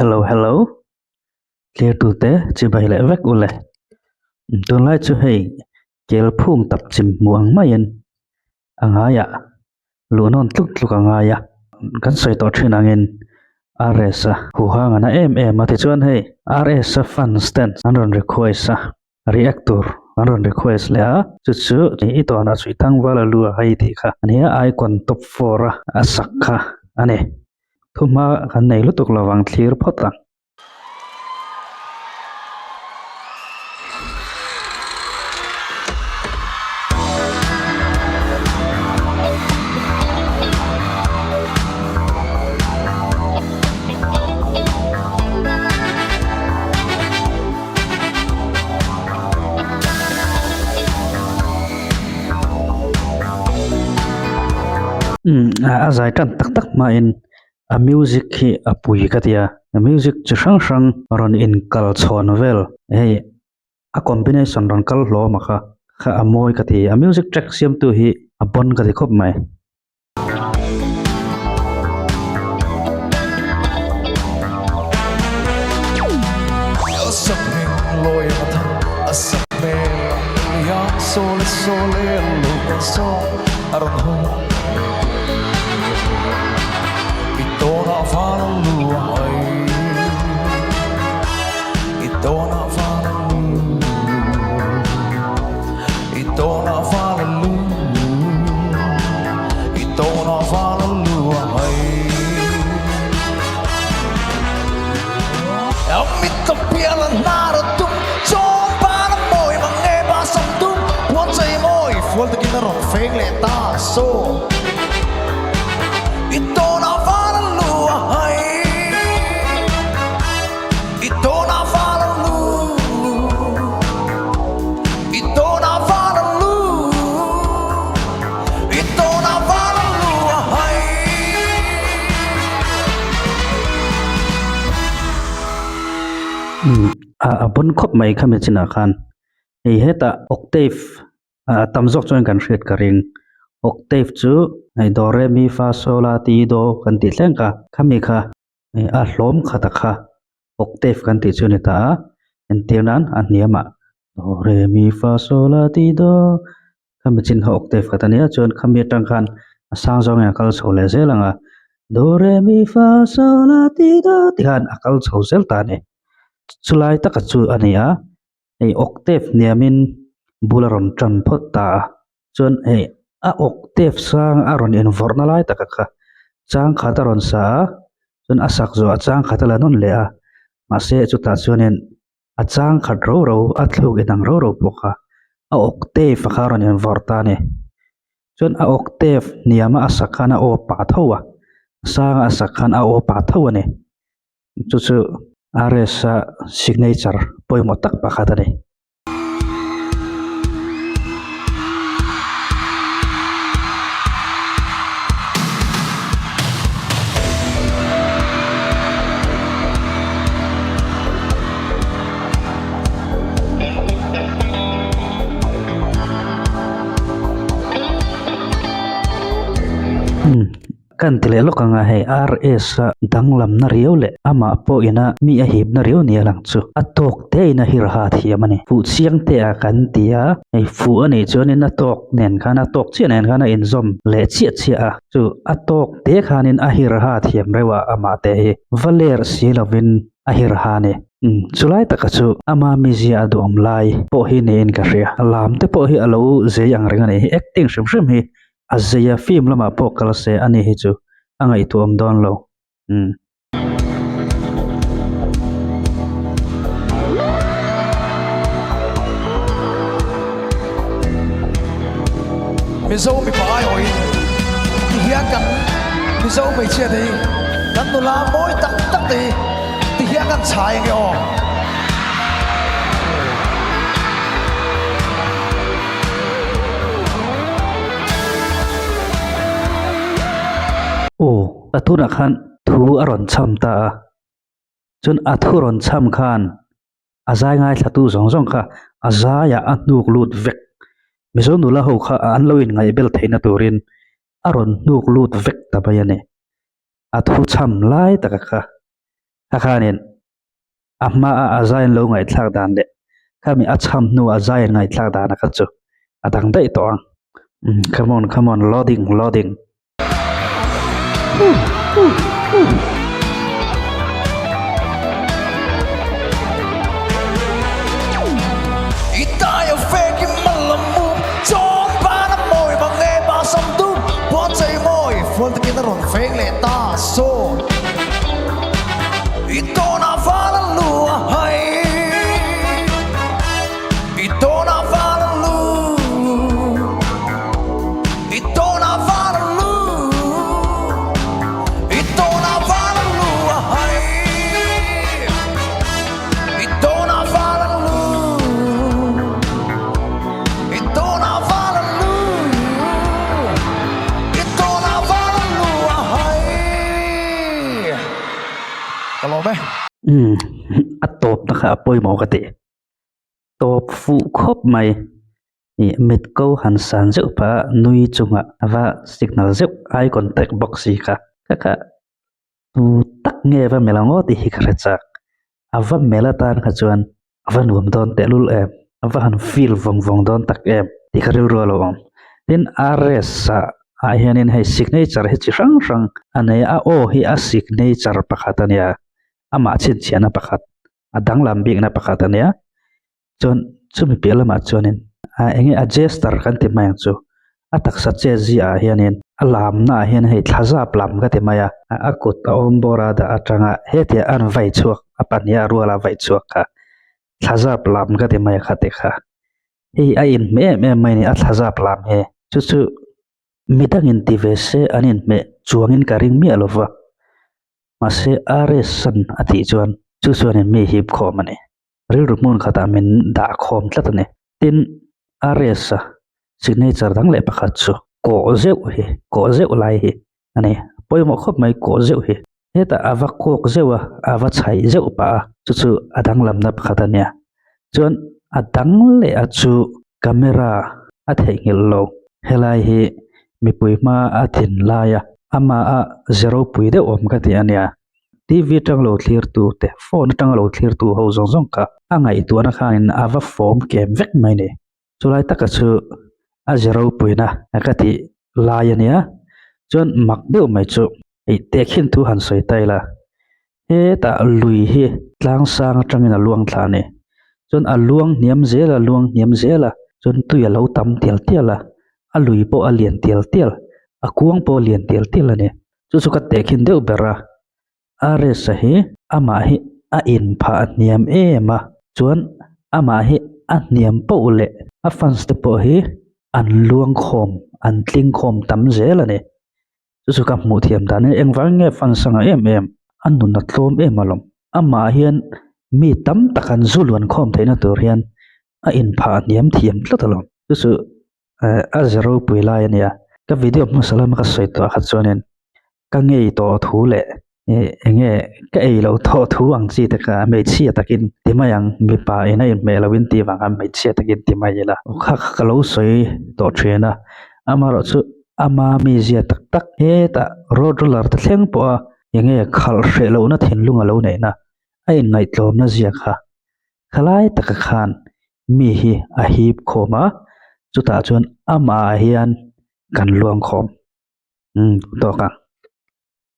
Hello hello Thlir tute chibai leh vek u le tunlai chu hei kel phung tap chim hmuh ang maiin a ngaiah luh nawn tluk tluk a ngai a kan sawi tawh thin angin RS a huhang a na em em a tichuan hei RS a fans ten an rawn request a react tur an rawn request leh a chu chu i tawnah chhui thangval a lu a hai tih kha a ni a icon top four a a sak kha a ni thuhma kan nei lutuk lovang thlir phawt ang. Umm a zai tan tak tak hmain a music hi a pui ka ti a music chi hrang hrang rawn inkal chhawn vel hei a combination rawn kal hlawm a kha kha a mawi ka ti a music track siamtu hi a bon ka ti khawp mai. A bon khawp mai khami chinah khan hei hetah octave a tam zawk chuan kan hriat ka ring octave chu hei do re mi fa sol la ti do kan tih thleng kha khami kha a hlawm khat a kha octave kan tih chu a ni ta a entir nan a hniamah do re mi fa sol la ti do khami chin kha octave khat a nia chuan khami atang khan a sang zawngin a kal chho leh zel ang a do re mi fa sol la ti do ti khan a kal chho zel ta a ni chulai taka chu a ni a hei octave hniamin bul a rawn tan phawt ta a chuan hei a octave sang a rawn invawrhna lai taka kha chang khat a rawn sa a chuan a sak zawh a chang khat a la nawn leh a mahse chutah chuanin a chang khat ro ro a thluk inang ro ro pawh kha a octave a kha a rawn invawrh ta a ni chuan a octave hniama a sak khan a aw pah tho a sanga a sak khan a aw pah tho a ni. Chu chu RS a signature pawimawh tak pakhat a ni. Kan ti leh lawk ang a, hei RS a danglamna riau leh amah pawh ina mi a hipna riau nia lang chu a tawk te in a hirha thiam a ni. Fuh chiang te a kan ti a, hei fuh a nih chuanin a tawk nen khan a tawk chiah nen khan a inzawm leh chiah chiah a, chu a tawk te khanin a hirha thiam reuh a amah te hi va ler si lovin a hirha a ni. Chulai taka chu ama mizia a duhawm lai pawh hi niin ka hria. Lam te pawh hi a lo zei ang reng a ni hi, acting hrim hrim hi A zeia film lamah pawh kal se a ni hi chu a ngaihtuah awm dawn lo. Umm. Mizo mipa aiawhin ti hian kan Mizo hmeichhia te hi kan nula mawi tak tak te hi ti hian kan chhai ange aw. Aw, a tunah khan thu a rawn chham ta a, chuan a thu rawn chham khan a zai ngaithlatu zawng zawng kha a zaiah a hnuk lut vek. Mizo nula ho kha an lo inngaihbel theihna turin a rawn hnuk lut vek ta mai a ni. A thu chham lai taka kha. Kha khanin a hma a a zai an lo ngaihthlak dan leh khami a chham hnu a zai an ngaihthlak dan a kha chu a dang daih tawh ang. Come on come on loading loading. Umm a tawp na kha a pawimawh ka ti. Tawp fuh khawp mai. Ih mit ko han san zeuh pah a nui chungah a va signal zeuh eye contact bawk si kha. Kha kha tu tak nge va melh ang aw tih hi ka hre chak. A va melh atan kha chuan a va nuam dawn tehlul em, a va han feel vawng vawng dawn tak em tih kha rilru a lo awm. Tin RS ah ah hianin hei signature hi chi hrang hrang a nei a, a aw hi a signature pakhat a nia, amah chhinchhiahna pakhat a danglam bikna pakhat a nia. Chuan chumi piah lamah chuanin ah eng nge a jester kan ti mai ang chu a taksa che ziah ah hianin a lamna ah hian hei thlazap lam ka ti mai a a kut a awm bawr a dah atanga hetia an vai chhuak a pahnih a ruala vai chhuak kha thlazap lam ka ti mai a khate kha hei a inhmeh em em mai a ni a thlazap lam hi chu chu midangin ti ve se an inhmeh chuangin ka ring miah lova mahse RS an a tih chuan chu chuanin mi hip khawm a ni. Rilru hmun khatah min dah khawm tlat a ni. Tin, RS a signature dang leh pakhat chu kawh zeuh hi, kawh zeuh lai hi a ni. Pawimawh khawp mai kawh zeuh hi. Hetah a va kawk zeuh a, a va chhaih zeuh pah a, chu chu a danglamna pakhat a nia. Chuan a dang leh a chu camera a theihnghilh lo. Helai hi mipui hma a thin lai a, amaha ze ropui deuh awm ka ti a nia. TV atang lo thlir tu te phone atanga lo thlir tu ho zawng zawng kha a ngaihtuahna khanin a va fawm kem vek mai a ni. Chulai taka chu a ze ropuina ka tih lai a nia. Chuan mak deuh mai chu ih tehkhin thu han sawi ta ila hetah lui hi tlang sang atangin a luang thla a ni. Chuan a luang hniam zel a luang hniam zel a chuan tui a lo tam tial tial a a lui pawh a lian tial tial a kuang pawh a lian tial tial a ni. Chu chu ka tehkhin deuh ber a, RS-a hi amah hi a inphah hniam em a, chuan amah hi a hniam poh leh a fans te pawh hi an luang khawm, an tling khawm tam zel a ni. Chu chu ka hmuh thiam dan hi engvang nge fans a ngah em em, a nun a tlawm em alawm. Amah hian mi tam tak an zu luan khawm theihna tur hian a inphah hniam thiam tlat alawm. Chu chu a ze ropui lai a nia ka video hmasa lama ka sawi tawh ah kha chuanin ka ngei tawh thu leh ih eng nge ka ei loh tawh thu ang chi te kha hmeichhia takin ti mai ang mipa in a inhmeh loh in tih vang khan hmeichhia takin ti mai ila kha kha ka lo sawi tawh thin a amaherawhchu ama mizia tak tak hetah road roller te thleng pawh a eng nge khalh hreh lohna thinlung a lo neihna a inngaihtlawmna zia kha Khalai taka khan mi hi a hip khawm a, chutah chuan amah ah hian kan luang khawm. Umm tawk ang.